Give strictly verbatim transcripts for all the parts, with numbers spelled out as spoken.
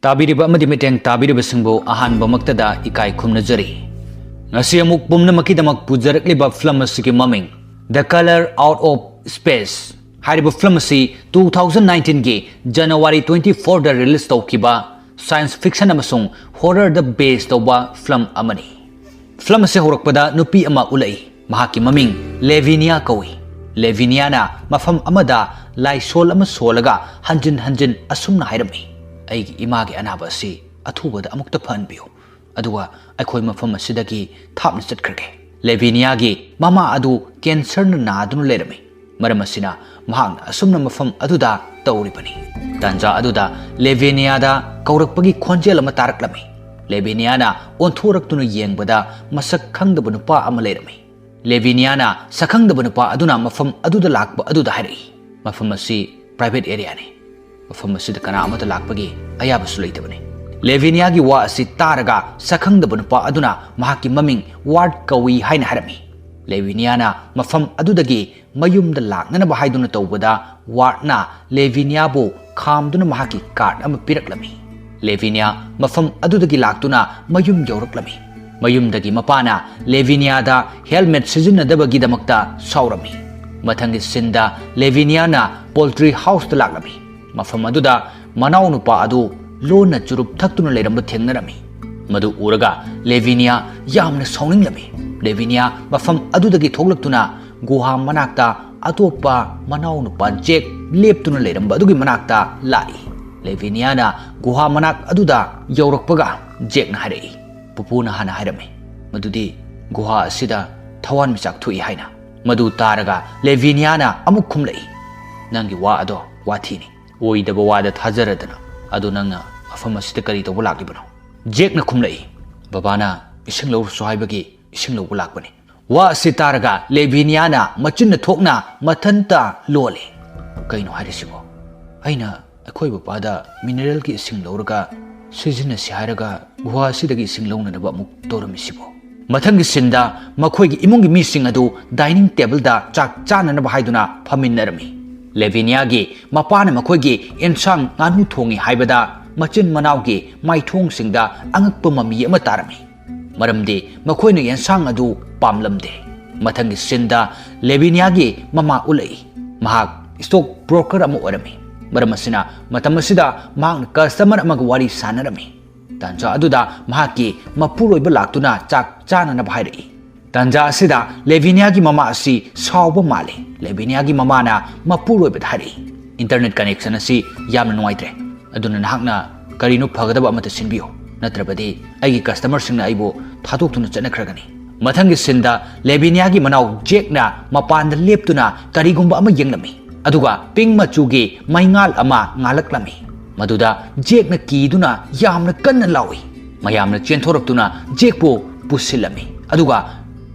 ꯇꯥꯕꯤꯔꯤꯕ ꯑꯃꯗꯤ ꯃꯤꯠꯌꯦꯡ ꯇꯥꯕꯤꯔꯤꯕꯁꯤꯡꯕꯨ ꯑꯍꯥꯟꯕꯃꯛꯇꯗ ꯏꯀꯥꯏ ꯈꯨꯝꯅꯖꯔꯤ꯫ ꯉꯁꯤ ꯑꯃꯨꯛ ꯄꯨꯝꯅꯃꯛꯀꯤꯗꯃꯛ ꯄꯨꯖꯔꯛꯂꯤꯕ ꯐꯤꯂꯝ ꯑꯁꯤꯒꯤ ꯃꯃꯤꯡ The Color Out of Space꯫ ꯍꯥꯏꯔꯤꯕ ꯐꯤꯂꯝ ꯑꯁꯤ two thousand nineteenꯒꯤ January twenty fourꯗ release ꯇꯧꯈꯤꯕ science fiction ꯑꯃꯁꯨꯡ horrorꯗ base ꯇꯧꯕ ꯐꯤꯂꯝ ꯑꯃꯅꯤ꯫ ꯐꯤꯂꯝ ꯑꯁꯤ ꯍꯧꯔꯛꯄꯗ ꯅꯨꯄꯤ ꯑꯃ ꯎꯠꯂꯛꯏ꯫ ꯃꯍꯥꯛꯀꯤ ꯃꯃꯤꯡ ꯂꯦꯚꯤꯅꯤꯌꯥ ꯀꯧꯏ꯫ ꯂꯦꯚꯤꯅꯤꯌꯥꯅ ꯃꯐꯝ ꯑꯃꯗ ꯂꯥꯏꯁꯣꯜ ꯑꯃ ꯁꯣꯜꯂꯒ ꯍꯟꯖꯤꯟ ꯍꯟꯖꯤꯟ ꯑꯁꯨꯝꯅ ꯍꯥꯏꯔꯝꯃꯤ, "ꯑꯩꯒꯤ ꯏꯃꯥꯒꯤ ꯑꯅꯥꯕ ꯑꯁꯤ ꯑꯊꯨꯕꯗ ꯑꯃꯨꯛꯇ ꯐꯍꯟꯕꯤꯌꯨ, ꯑꯗꯨꯒ ꯑꯩꯈꯣꯏ ꯃꯐꯝ ꯑꯁꯤꯗꯒꯤ ꯊꯥꯞꯅ ꯆꯠꯈ꯭ꯔꯒꯦ꯫" ꯂꯦꯚꯤꯅꯤꯌꯥꯒꯤ ꯃꯃꯥ ꯑꯗꯨ cancerꯅ ꯅꯥꯗꯨꯅ ꯂꯩꯔꯝꯃꯤ꯫ ꯃꯔꯝ ꯑꯁꯤꯅ ꯃꯍꯥꯛꯅ ꯑꯁꯨꯝꯅ ꯃꯐꯝ ꯑꯗꯨꯗ ꯇꯧꯔꯤꯕꯅꯤ꯫ ꯇꯥꯟꯖꯥ ꯑꯗꯨꯗ ꯂꯦꯚꯤꯅꯤꯌꯥꯗ ꯀꯧꯔꯛꯄꯒꯤ ꯈꯣꯟꯖꯦꯜ ꯑꯃ ꯇꯥꯔꯛꯂꯝꯃꯤ꯫ ꯂꯦꯚꯤꯅꯤꯌꯥꯅ ꯑꯣꯟꯊꯣꯔꯛꯇꯨꯅ ꯌꯦꯡꯕꯗ ꯃꯁꯛ ꯈꯪꯗꯕ ꯅꯨꯄꯥ ꯑꯃ ꯂꯩꯔꯝꯃꯤ꯫ ꯂꯦꯚꯤꯅꯤꯌꯥꯅ ꯁꯛꯈꯪꯗꯕ ꯅꯨꯄꯥ ꯑꯗꯨꯅ ꯃꯐꯝ ꯑꯗꯨꯗ ꯂꯥꯛꯄ ꯑꯗꯨꯗ ꯍꯥꯏꯔꯛꯏ, "ꯃꯐꯝ ꯑꯁꯤ private areaꯅꯤ꯫ ꯃꯐꯝ ꯑꯁꯤꯗ ꯀꯅꯥ ꯑꯃꯠꯇ ꯂꯥꯛꯄꯒꯤ ꯑꯌꯥꯕꯁꯨ ꯂꯩꯇꯕꯅꯤ꯫" ꯂꯦꯚꯤꯅꯤꯌꯥꯒꯤ ꯋꯥ ꯑꯁꯤ ꯇꯥꯔꯒ ꯁꯛꯈꯪꯗꯕ ꯅꯨꯄꯥ ꯑꯗꯨꯅ ꯃꯍꯥꯛꯀꯤ ꯃꯃꯤꯡ ꯋꯥꯔꯠ ꯀꯧꯏ ꯍꯥꯏꯅ ꯍꯥꯏꯔꯝꯃꯤ꯫ ꯂꯦꯚꯤꯅꯤꯌꯥꯅ ꯃꯐꯝ ꯑꯗꯨꯗꯒꯤ ꯃꯌꯨꯝꯗ ꯂꯥꯛꯅꯅꯕ ꯍꯥꯏꯗꯨꯅ ꯇꯧꯕꯗ, ꯋꯥꯔꯠꯅ ꯂꯦꯚꯤꯅꯤꯌꯥꯕꯨ ꯈꯥꯝꯗꯨꯅ ꯃꯍꯥꯛꯀꯤ card ꯑꯃ ꯄꯤꯔꯛꯂꯝꯃꯤ꯫ ꯂꯦꯚꯤꯅꯤꯌꯥ ꯃꯐꯝ ꯑꯗꯨꯗꯒꯤ ꯂꯥꯛꯇꯨꯅ ꯃꯌꯨꯝ ꯌꯧꯔꯛꯂꯝꯃꯤ꯫ ꯃꯌꯨꯝꯗꯒꯤ ꯃꯄꯥꯅ ꯂꯦꯚꯤꯅꯤꯌꯥꯗ helmet ꯁꯤꯖꯤꯟꯅꯗꯕꯒꯤꯗꯃꯛꯇ ꯁꯥꯎꯔꯝꯃꯤ꯫ ꯃꯊꯪꯒꯤ sceneꯗ ꯂꯦꯚꯤꯅꯤꯌꯥꯅ poultry houseꯇ ꯂꯥꯛꯂꯝꯃꯤ꯫ ꯃꯐꯝ ꯑꯗꯨꯗ ꯃꯅꯥꯎꯅꯨꯄꯥ ꯑꯗꯨ ꯂꯣꯟꯅ ꯆꯨꯔꯨꯞ ꯊꯛꯇꯨꯅ ꯂꯩꯔꯝꯕ ꯊꯦꯡꯅꯔꯝꯃꯤ꯫ ꯃꯗꯨ ꯎꯔꯒ ꯂꯦꯚꯤꯅꯤꯌꯥ ꯌꯥꯝꯅ ꯁꯥꯎꯅꯤꯡꯂꯝꯃꯤ꯫ ꯂꯦꯚꯤꯅꯤꯌꯥ ꯃꯐꯝ ꯑꯗꯨꯗꯒꯤ ꯊꯣꯛꯂꯛꯇꯨꯅ ꯒꯨꯍꯥ ꯃꯅꯥꯛꯇ ꯑꯇꯣꯞꯄ ꯃꯅꯥꯎꯅꯨꯄꯥ ꯖꯦꯛ ꯂꯦꯞꯇꯨꯅ ꯂꯩꯔꯝꯕ ꯑꯗꯨꯒꯤ ꯃꯅꯥꯛꯇ ꯂꯥꯛꯏ꯫ ꯂꯦꯚꯤꯅꯤꯌꯥꯅ ꯒꯨꯍꯥ ꯃꯅꯥꯛ ꯑꯗꯨꯗ ꯌꯧꯔꯛꯄꯒ ꯖꯦꯛꯅ ꯍꯥꯏꯔꯛꯏ, "ꯄꯨꯄꯨꯅ ꯍꯥꯟꯅ ꯍꯥꯏꯔꯝꯃꯤ ꯃꯗꯨꯗꯤ ꯒꯨꯍꯥ ꯑꯁꯤꯗ ꯊꯋꯥꯟꯃꯤꯆꯥꯛ ꯊꯣꯛꯏ ꯍꯥꯏꯅ꯫" ꯃꯗꯨ ꯇꯥꯔꯒ ꯂꯦꯚꯤꯅꯤꯌꯥꯅ ꯑꯃꯨꯛ ꯈꯨꯝꯂꯛꯏ, "ꯅꯪꯒꯤ ꯋꯥ ꯑꯗꯣ ꯋꯥꯊꯤꯅꯤ꯫ ꯑꯣꯏꯗꯕ ꯋꯥꯗ ꯊꯥꯖꯔꯗꯅ ꯑꯗꯣ ꯅꯪꯅ ꯃꯐꯝ ꯑꯁꯤꯗ ꯀꯔꯤ ꯇꯧꯕ ꯂꯥꯛꯂꯤꯕꯅꯣ?" ꯖꯦꯛꯅ ꯈꯨꯝꯂꯛꯏ, "ꯕꯕꯥꯅ ꯏꯁꯤꯡ ꯂꯧꯔꯨꯁꯨ ꯍꯥꯏꯕꯒꯤ ꯏꯁꯤꯡ ꯂꯧꯕ ꯂꯥꯛꯄꯅꯤ꯫" ꯋꯥ ꯑꯁꯤ ꯇꯥꯔꯒ ꯂꯦꯚꯤꯅꯤꯌꯥꯅ ꯃꯆꯤꯟꯅ ꯊꯣꯛꯅ ꯃꯊꯟꯇ ꯂꯣꯜꯂꯤ꯫ "ꯀꯩꯅꯣ ꯍꯥꯏꯔꯤꯁꯤꯕꯣ? ꯑꯩꯅ ꯑꯩꯈꯣꯏ ꯕꯕꯥꯗ mineralꯒꯤ ꯏꯁꯤꯡ ꯂꯧꯔꯒ ꯁꯤꯖꯤꯟꯅꯁꯤ ꯍꯥꯏꯔꯒ ꯒꯨꯍꯥ ꯑꯁꯤꯗꯒꯤ ꯏꯁꯤꯡ ꯂꯧꯅꯅꯕ ꯑꯃꯨꯛ ꯇꯧꯔꯝꯃꯤꯁꯤꯕꯣ?" ꯃꯊꯪꯒꯤ sceneꯗ ꯃꯈꯣꯏꯒꯤ ꯏꯃꯨꯡꯒꯤ ꯃꯤꯁꯤꯡ ꯑꯗꯨ dining tableꯗ ꯆꯥꯛ ꯆꯥꯅꯅꯕ ꯍꯥꯏꯗꯨꯅ ꯐꯝꯃꯤꯟꯅꯔꯝꯃꯤ꯫ ꯂꯦꯚꯤꯅꯤꯌꯥꯒꯤ ꯃꯄꯥꯅ ꯃꯈꯣꯏꯒꯤ ꯑꯦꯟꯁꯥꯡ ꯉꯥꯅꯨ ꯊꯣꯡꯉꯤ ꯍꯥꯏꯕꯗ ꯃꯆꯤꯟ ꯃꯅꯥꯎꯒꯤ ꯃꯥꯏꯊꯣꯡꯁꯤꯡꯗ ꯑꯉꯛꯄ ꯃꯃꯤ ꯑꯃ ꯇꯥꯔꯝꯃꯤ꯫ ꯃꯔꯝꯗꯤ ꯃꯈꯣꯏꯅ ꯌꯦꯟꯁꯥꯡ ꯑꯗꯨ ꯄꯥꯝꯂꯝꯗꯦ꯫ ꯃꯊꯪꯒꯤ ꯁꯤꯟꯗ ꯂꯦꯕꯤꯅꯤꯌꯥꯒꯤ ꯃꯃꯥ ꯎꯠꯂꯛꯏ꯫ ꯃꯍꯥꯛ ꯁ꯭ꯇꯣꯛ ꯕ꯭ꯔꯣꯀꯔ ꯑꯃ ꯑꯣꯏꯔꯝꯃꯤ꯫ ꯃꯔꯝ ꯑꯁꯤꯅ ꯃꯇꯝ ꯑꯁꯤꯗ ꯃꯍꯥꯛꯅ ꯀꯁꯇꯃꯔ ꯑꯃꯒ ꯋꯥꯔꯤ ꯁꯥꯟꯅꯔꯝꯃꯤ꯫ ꯇꯥꯟꯖꯥ ꯑꯗꯨꯗ ꯃꯍꯥꯛꯀꯤ ꯃꯄꯨꯔꯣꯏꯕ ꯂꯥꯛꯇꯨꯅ ꯆꯥꯛ ꯆꯥꯅꯅꯕ ꯍꯥꯏꯔꯛꯏ꯫ ꯇꯥꯟꯖꯥ ꯑꯁꯤꯗ ꯂꯦꯕꯤꯅꯤꯌꯥꯒꯤ ꯃꯃꯥ ꯑꯁꯤ ꯁꯥꯎꯕ ꯃꯥꯜꯂꯤ꯫ ꯂꯦꯕꯤꯅꯤꯌꯥꯒꯤ ꯃꯃꯥꯅ ꯃꯄꯨꯔꯣꯏꯕꯗ ꯍꯥꯏꯔꯛꯏ, "ꯏꯟꯇꯔꯅꯦꯠ ꯀꯅꯦꯛꯁꯟ ꯑꯁꯤ ꯌꯥꯝꯅ ꯅꯨꯡꯉꯥꯏꯇ꯭ꯔꯦ, ꯑꯗꯨꯅ ꯅꯍꯥꯛꯅ ꯀꯔꯤꯅꯣ ꯐꯒꯗꯕ ꯑꯃꯠꯇ ꯁꯤꯟꯕꯤꯌꯨ, ꯅꯠꯇ꯭ꯔꯕꯗꯤ ꯑꯩꯒꯤ ꯀꯁꯇꯃꯔꯁꯤꯡꯅ ꯑꯩꯕꯨ ꯊꯥꯗꯣꯛꯇꯨꯅ ꯆꯠꯅꯈ꯭ꯔꯒꯅꯤ"꯫ ꯃꯊꯪꯒꯤ ꯁꯤꯟꯗ ꯂꯦꯕꯤꯅꯤꯌꯥꯒꯤ ꯃꯅꯥꯎ ꯖꯦꯛꯅ ꯃꯄꯥꯟꯗ ꯂꯦꯞꯇꯨꯅ ꯀꯔꯤꯒꯨꯝꯕ ꯑꯃ ꯌꯦꯡꯂꯝꯃꯤ꯫ ꯑꯗꯨꯒ ꯄꯤꯡ ꯃꯆꯨꯒꯤ ꯃꯩꯉꯥꯜ ꯑꯃ ꯉꯥꯜꯂꯛꯂꯝꯃꯤ꯫ ꯃꯗꯨꯗ ꯖꯦꯛꯅ ꯀꯤꯗꯨꯅ ꯌꯥꯝꯅ ꯀꯟꯅ ꯂꯥꯎꯏ꯫ ꯃꯌꯥꯝꯅ ꯆꯦꯟꯊꯣꯔꯛꯇꯨꯅ ꯖꯦꯛꯄꯨ ꯄꯨꯁꯤꯜꯂꯝꯃꯤ꯫ ꯑꯗꯨꯒ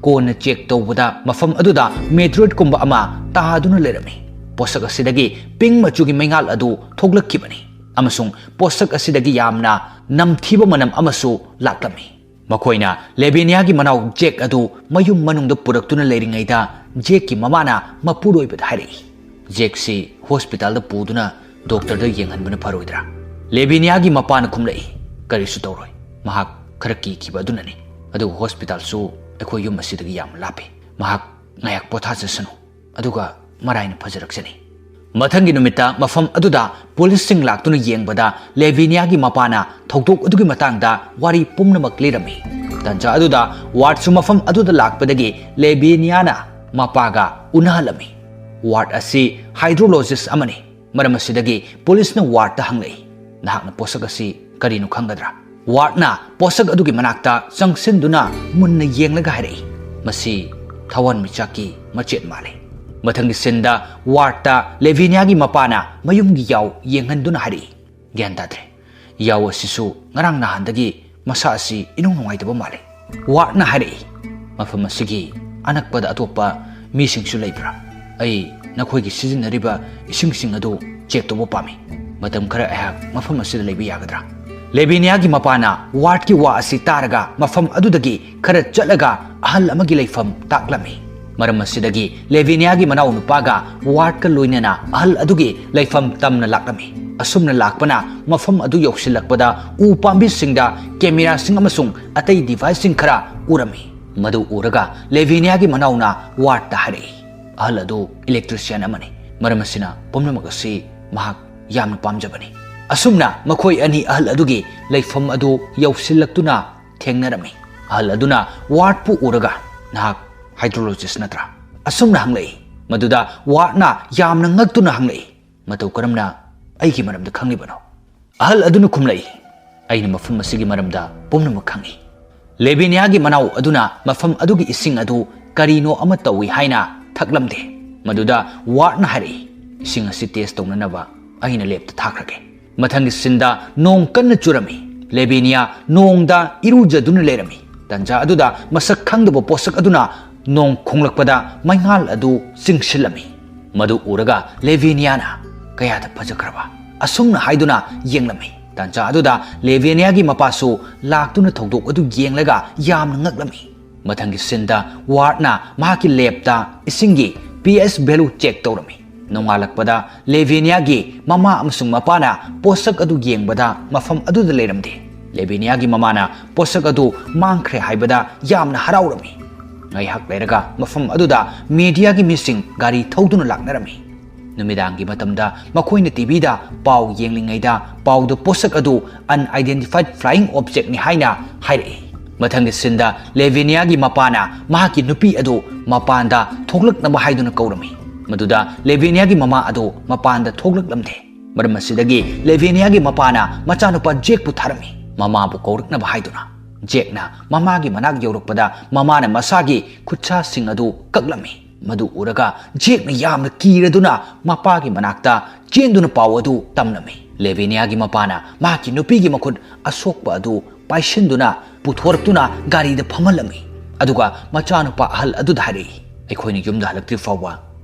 ꯀꯣꯟꯅ ꯆꯦꯛ ꯇꯧꯕꯗ ꯃꯐꯝ ꯑꯗꯨꯗ ꯃꯦꯇ꯭ꯔꯣꯏꯗꯀꯨꯝꯕ ꯑꯃ ꯇꯥꯗꯨꯅ ꯂꯩꯔꯝꯃꯤ꯫ ꯄꯣꯠꯁꯛ ꯑꯁꯤꯗꯒꯤ ꯄꯤꯡ ꯃꯆꯨꯒꯤ ꯃꯩꯉꯥꯜ ꯑꯗꯨ ꯊꯣꯛꯂꯛꯈꯤꯕꯅꯤ ꯑꯃꯁꯨꯡ ꯄꯣꯠꯁꯛ ꯑꯁꯤꯗꯒꯤ ꯌꯥꯝꯅ ꯅꯝꯊꯤꯕ ꯃꯅꯝ ꯑꯃꯁꯨ ꯂꯥꯛꯂꯝꯃꯤ꯫ ꯃꯈꯣꯏꯅ ꯂꯦꯕꯤꯅꯤꯌꯥꯒꯤ ꯃꯅꯥꯎ ꯖꯦꯛ ꯑꯗꯨ ꯃꯌꯨꯝ ꯃꯅꯨꯡꯗ ꯄꯨꯔꯛꯇꯨꯅ ꯂꯩꯔꯤꯉꯩꯗ ꯖꯦꯛꯀꯤ ꯃꯃꯥꯅ ꯃꯄꯨꯔꯣꯏꯕꯗ ꯍꯥꯏꯔꯛꯏ, "ꯖꯦꯛꯁꯤ ꯍꯣꯁꯄꯤꯇꯥꯜꯗ ꯄꯨꯗꯨꯅ ꯗꯣꯛꯇꯔꯗ ꯌꯦꯡꯍꯟꯕꯅ ꯐꯔꯣꯏꯗ꯭ꯔꯥ?" ꯂꯦꯕꯤꯅꯤꯌꯥꯒꯤ ꯃꯄꯥꯅ ꯈꯨꯝꯂꯛꯏ, "ꯀꯔꯤꯁꯨ ꯇꯧꯔꯣꯏ, ꯃꯍꯥꯛ ꯈꯔ ꯀꯤꯈꯤꯕ ꯑꯗꯨꯅꯅꯤ꯫ ꯑꯗꯨꯒ ꯍꯣꯁꯄꯤꯇꯥꯜꯁꯨ ꯑꯩꯈꯣꯏ ꯌꯨꯝ ꯑꯁꯤꯗꯒꯤ ꯌꯥꯝꯅ ꯂꯥꯞꯄꯤ꯫ ꯃꯍꯥꯛ ꯉꯥꯏꯍꯥꯛ ꯄꯣꯊꯥꯖꯁꯅꯨ, ꯑꯗꯨꯒ ꯃꯔꯥꯏꯅ ꯐꯖꯔꯛꯆꯅꯤ"꯫ ꯃꯊꯪꯒꯤ ꯅꯨꯃꯤꯠꯇ ꯃꯐꯝ ꯑꯗꯨꯗ ꯄꯨꯂꯤꯁꯁꯤꯡ ꯂꯥꯛꯇꯨꯅ ꯌꯦꯡꯕꯗ ꯂꯦꯕꯤꯅꯤꯌꯥꯒꯤ ꯃꯄꯥꯅ ꯊꯧꯗꯣꯛ ꯑꯗꯨꯒꯤ ꯃꯇꯥꯡꯗ ꯋꯥꯔꯤ ꯄꯨꯝꯅꯃꯛ ꯂꯤꯔꯝꯃꯤ꯫ ꯇꯟꯖꯥ ꯑꯗꯨꯗ ꯋꯥꯔꯗꯁꯨ ꯃꯐꯝ ꯑꯗꯨꯗ ꯂꯥꯛꯄꯗꯒꯤ ꯂꯦꯕꯤꯅꯤꯌꯥꯅ ꯃꯄꯥꯒ ꯎꯅꯍꯜꯂꯝꯃꯤ꯫ ꯋꯥꯔꯗ ꯑꯁꯤ ꯍꯥꯏꯗ꯭ꯔꯣꯂꯣꯖꯤꯁ ꯑꯃꯅꯤ꯫ ꯃꯔꯝ ꯑꯁꯤꯗꯒꯤ ꯄꯨꯂꯤꯁꯅ ꯋꯥꯔꯗꯇ ꯍꯪꯂꯛꯏ, "ꯅꯍꯥꯛꯅ ꯄꯣꯠꯁꯛ ꯑꯁꯤ ꯀꯔꯤꯅꯣ ꯈꯪꯒꯗ꯭ꯔꯥ?" ꯋꯥꯔꯗꯅ ꯄꯣꯠꯁꯛ ꯑꯗꯨꯒꯤ ꯃꯅꯥꯛꯇ ꯆꯪꯁꯤꯟꯗꯨꯅ ꯃꯨꯟꯅ ꯌꯦꯡꯂꯒ ꯍꯥꯏꯔꯛꯏ, "ꯃꯁꯤ ꯊꯋꯥꯟꯃꯤꯆꯥꯛꯀꯤ ꯃꯆꯦꯠ ꯃꯥꯜꯂꯤ"꯫ ꯃꯊꯪꯒꯤ ꯁꯤꯟꯗ ꯋꯥꯔꯗꯇ ꯂꯦꯕꯤꯅꯤꯌꯥꯒꯤ ꯃꯄꯥꯅ ꯃꯌꯨꯝꯒꯤ ꯌꯥꯎ ꯌꯦꯡꯍꯟꯗꯨꯅ ꯍꯥꯏꯔꯛꯏ, "ꯒ꯭ꯌꯥꯟ ꯇꯥꯗ꯭ꯔꯦ꯫ ꯌꯥꯎ ꯑꯁꯤꯁꯨ ꯉꯔꯥꯡ ꯅꯍꯥꯟꯗꯒꯤ ꯃꯁꯥ ꯑꯁꯤ ꯏꯅꯨꯡ ꯅꯨꯡꯉꯥꯏꯇꯕ ꯃꯥꯜꯂꯤ"꯫ ꯋꯥꯔꯗꯅ ꯍꯥꯏꯔꯛꯏ, "ꯃꯐꯝ ꯑꯁꯤꯒꯤ ꯑꯅꯛꯄꯗ ꯑꯇꯣꯞꯄ ꯃꯤꯁꯤꯡꯁꯨ ꯂꯩꯕ꯭ꯔꯥ? ꯑꯩ ꯅꯈꯣꯏꯒꯤ ꯁꯤꯖꯤꯟꯅꯔꯤꯕ ꯏꯁꯤꯡꯁꯤꯡ ꯑꯗꯨ ꯆꯦꯛ ꯇꯧꯕ ꯄꯥꯝꯃꯤ꯫ ꯃꯇꯝ ꯈꯔ ꯑꯩꯍꯥꯛ ꯃꯐꯝ ꯑꯁꯤꯗ ꯂꯩꯕ ꯌꯥꯒꯗ꯭ꯔꯥ?" ꯂꯦꯕꯤꯅꯤꯌꯥꯒꯤ ꯃꯄꯥꯅ ꯋꯥꯔꯗꯀꯤ ꯋꯥ ꯑꯁꯤ ꯇꯥꯔꯒ ꯃꯐꯝ ꯑꯗꯨꯗꯒꯤ ꯈꯔ ꯆꯠꯂꯒ ꯑꯍꯜ ꯑꯃꯒꯤ ꯂꯩꯐꯝ ꯇꯥꯛꯂꯝꯃꯤ꯫ ꯃꯔꯝ ꯑꯁꯤꯗꯒꯤ ꯂꯦꯚꯤꯅꯤꯌꯥꯒꯤ ꯃꯅꯥꯎ ꯅꯨꯄꯥꯒ ꯋꯥꯔꯗꯀ ꯂꯣꯏꯅꯅ ꯑꯍꯜ ꯑꯗꯨꯒꯤ ꯂꯩꯐꯝ ꯇꯝꯅ ꯂꯥꯛꯂꯝꯃꯤ꯫ ꯑꯁꯨꯝꯅ ꯂꯥꯛꯄꯅ ꯃꯐꯝ ꯑꯗꯨ ꯌꯧꯁꯤꯜꯂꯛꯄꯗ ꯎ ꯄꯥꯝꯕꯤꯁꯤꯡꯗ ꯀꯦꯃꯦꯔꯥꯁꯤꯡ ꯑꯃꯁꯨꯡ ꯑꯇꯩ ꯗꯤꯚꯥꯏꯁꯁꯤꯡ ꯈꯔ ꯎꯔꯝꯃꯤ꯫ ꯃꯗꯨ ꯎꯔꯒ ꯂꯦꯚꯤꯅꯤꯌꯥꯒꯤ ꯃꯅꯥꯎꯅ ꯋꯥꯔꯗꯇ ꯍꯥꯏꯔꯛꯏ, "ꯑꯍꯜ ꯑꯗꯨ ꯏꯂꯦꯛꯇ꯭ꯔꯤꯁꯤꯌꯥꯟ ꯑꯃꯅꯤ, ꯃꯔꯝ ꯑꯁꯤꯅ ꯄꯨꯝꯅꯃꯛ ꯑꯁꯤ ꯃꯍꯥꯛ ꯌꯥꯝꯅ ꯄꯥꯝꯖꯕꯅꯤ"꯫ ꯑꯁꯨꯝꯅ ꯃꯈꯣꯏ ꯑꯅꯤ ꯑꯍꯜ ꯑꯗꯨꯒꯤ ꯂꯩꯐꯝ ꯑꯗꯨ ꯌꯧꯁꯤꯜꯂꯛꯇꯨꯅ ꯊꯦꯡꯅꯔꯝꯃꯤ꯫ ꯑꯍꯜ ꯑꯗꯨꯅ ꯋꯥꯔꯗꯄꯨ ꯎꯔꯒ, "ꯅꯍꯥꯛ ꯍꯥꯏꯗ꯭ꯔꯣꯂꯣꯖꯤꯁ ꯅꯠꯇ꯭ꯔꯥ?" ꯑꯁꯨꯝꯅ ꯍꯪꯂꯛꯏ꯫ ꯃꯗꯨꯗ ꯋꯥꯔꯗꯅ ꯌꯥꯝꯅ ꯉꯛꯇꯨꯅ ꯍꯪꯂꯛꯏ, "ꯃꯇꯧ ꯀꯔꯝꯅ ꯑꯩꯒꯤ ꯃꯔꯝꯗ ꯈꯪꯂꯤꯕꯅꯣ?" ꯑꯍꯜ ꯑꯗꯨꯅ ꯈꯨꯝꯂꯛꯏ, "ꯑꯩꯅ ꯃꯐꯝ ꯑꯁꯤꯒꯤ ꯃꯔꯝꯗ ꯄꯨꯝꯅꯃꯛ ꯈꯪꯏ"꯫ ꯂꯦꯚꯤꯅꯤꯌꯥꯒꯤ ꯃꯅꯥꯎ ꯑꯗꯨꯅ ꯃꯐꯝ ꯑꯗꯨꯒꯤ ꯏꯁꯤꯡ ꯑꯗꯨ ꯀꯔꯤꯅꯣ ꯑꯃ ꯇꯧꯏ ꯍꯥꯏꯅ ꯊꯛꯂꯝꯗꯦ꯫ ꯃꯗꯨꯗ ꯋꯥꯔꯗꯅ ꯍꯥꯏꯔꯛꯏ, "ꯏꯁꯤꯡ ꯑꯁꯤ ꯇꯦꯁ ꯇꯧꯅꯅꯕ ꯑꯩꯅ ꯂꯦꯞꯇ ꯊꯥꯈ꯭ꯔꯒꯦ"꯫ ꯃꯊꯪꯒꯤ ꯁꯤꯟꯗ ꯅꯣꯡ ꯀꯟꯅ ꯆꯨꯔꯝꯃꯤ꯫ ꯂꯦꯚꯤꯅꯤꯌꯥ ꯅꯣꯡꯗ ꯏꯔꯨꯖꯗꯨꯅ ꯂꯩꯔꯝꯃꯤ꯫ ꯇꯟꯖꯥ ꯑꯗꯨꯗ ꯃꯁꯛ ꯈꯪꯗꯕ ꯄꯣꯠꯁꯛ ꯑꯗꯨꯅ ꯅꯣꯡ ꯈꯣꯡꯂꯛꯄꯗ ꯃꯩꯉꯥꯜ ꯑꯗꯨ ꯆꯤꯡꯁꯤꯜꯂꯝꯃꯤ꯫ ꯃꯗꯨ ꯎꯔꯒ ꯂꯦꯚꯤꯅꯤꯌꯥꯅ, "ꯀꯌꯥꯗ ꯐꯖꯈ꯭ꯔꯕ!" ꯑꯁꯨꯝꯅ ꯍꯥꯏꯗꯨꯅ ꯌꯦꯡꯂꯝꯃꯤ꯫ ꯇꯟꯖꯥ ꯑꯗꯨꯗ ꯂꯦꯚꯤꯅꯤꯌꯥꯒꯤ ꯃꯄꯥꯁꯨ ꯂꯥꯛꯇꯨꯅ ꯊꯧꯗꯣꯛ ꯑꯗꯨ ꯌꯦꯡꯂꯒ ꯌꯥꯝꯅ ꯉꯛꯂꯝꯃꯤ꯫ ꯃꯊꯪꯒꯤ ꯁꯤꯟꯗ ꯋꯥꯔꯗꯅ ꯃꯍꯥꯛꯀꯤ ꯂꯦꯞꯇ ꯏꯁꯤꯡꯒꯤ ꯄꯤ ꯑꯦꯁ ꯚꯦꯂꯨ ꯆꯦꯛ ꯇꯧꯔꯝꯃꯤ꯫ ꯅꯣꯡꯉꯥꯜꯂꯛꯄꯗ ꯂꯦꯚꯤꯅꯤꯌꯥꯒꯤ ꯃꯃꯥ ꯑꯃꯁꯨꯡ ꯃꯄꯥꯅ ꯄꯣꯠꯁꯛ ꯑꯗꯨ ꯌꯦꯡꯕꯗ ꯃꯐꯝ ꯑꯗꯨꯗ ꯂꯩꯔꯝꯗꯦ꯫ ꯂꯦꯚꯤꯅꯤꯌꯥꯒꯤ ꯃꯃꯥꯅ ꯄꯣꯠꯁꯛ ꯑꯗꯨ ꯃꯥꯡꯈ꯭ꯔꯦ ꯍꯥꯏꯕꯗ ꯌꯥꯝꯅ ꯍꯔꯥꯎꯔꯝꯃꯤ꯫ ꯉꯥꯏꯍꯥꯛ ꯂꯩꯔꯒ ꯃꯐꯝ ꯑꯗꯨꯗ ꯃꯤꯗꯤꯌꯥꯒꯤ ꯃꯤꯁꯤꯡ ꯒꯥꯔꯤ ꯊꯧꯗꯨꯅ ꯂꯥꯛꯅꯔꯝꯃꯤ꯫ ꯅꯨꯃꯤꯗꯥꯡꯒꯤ ꯃꯇꯝꯗ ꯃꯈꯣꯏꯅ ꯇꯤꯚꯤꯗ ꯄꯥꯎ ꯌꯦꯡꯂꯤꯉꯩꯗ ꯄꯥꯎꯗ ꯄꯣꯠꯁꯛ ꯑꯗꯨ unidentified flying objectꯅꯤ ꯍꯥꯏꯅ ꯍꯥꯏꯔꯛꯏ꯫ ꯃꯊꯪꯒꯤ ꯁꯤꯟꯗ ꯂꯦꯚꯤꯅꯤꯌꯥꯒꯤ ꯃꯄꯥꯅ ꯃꯍꯥꯛꯀꯤ ꯅꯨꯄꯤ ꯑꯗꯨ ꯃꯄꯥꯟꯗ ꯊꯣꯛꯂꯛꯅꯕ ꯍꯥꯏꯗꯨꯅ ꯀꯧꯔꯝꯃꯤ꯫ ꯃꯗꯨꯗ ꯂꯦꯚꯤꯅꯤꯌꯥꯒꯤ ꯃꯃꯥ ꯑꯗꯨ ꯃꯄꯥꯟꯗ ꯊꯣꯛꯂꯛꯂꯝꯗꯦ꯫ ꯃꯔꯝ ꯑꯁꯤꯗꯒꯤ ꯂꯦꯚꯤꯅꯤꯌꯥꯒꯤ ꯃꯄꯥꯅ ꯃꯆꯥꯅꯨꯄꯥ ꯖꯦꯛꯄꯨ ꯊꯥꯔꯝꯃꯤ, ꯃꯃꯥꯕꯨ ꯀꯧꯔꯛꯅꯕ ꯍꯥꯏꯗꯨꯅ꯫ ꯖꯦꯛꯅ ꯃꯃꯥꯒꯤ ꯃꯅꯥꯛ ꯌꯧꯔꯛꯄꯗ ꯃꯃꯥꯅ ꯃꯁꯥꯒꯤ ꯈꯨꯠꯁꯥꯁꯤꯡ ꯑꯗꯨ ꯀꯛꯂꯝꯃꯤ꯫ ꯃꯗꯨ ꯎꯔꯒ ꯖꯦꯛꯅ ꯌꯥꯝꯅ ꯀꯤꯔꯗꯨꯅ ꯃꯄꯥꯒꯤ ꯃꯅꯥꯛꯇ ꯆꯦꯟꯗꯨꯅ ꯄꯥꯎ ꯑꯗꯨ ꯇꯝꯂꯝꯃꯤ꯫ ꯂꯦꯚꯤꯅꯤꯌꯥꯒꯤ ꯃꯄꯥꯅ ꯃꯍꯥꯛꯀꯤ ꯅꯨꯄꯤꯒꯤ ꯃꯈꯨꯠ ꯑꯁꯣꯛꯄ ꯑꯗꯨ ꯄꯥꯏꯁꯤꯟꯗꯨꯅ ꯄꯨꯊꯣꯔꯛꯇꯨꯅ ꯒꯥꯔꯤꯗ ꯐꯝꯍꯜꯂꯝꯃꯤ꯫ ꯑꯗꯨꯒ ꯃꯆꯥꯅꯨꯄꯥ ꯑꯍꯜ ꯑꯗꯨꯗ ꯍꯥꯏꯔꯛꯏ, "ꯑꯩꯈꯣꯏꯅ ꯌꯨꯝꯗ ꯍꯜꯂꯛꯇ꯭ꯔꯤ ꯐꯥꯎꯕ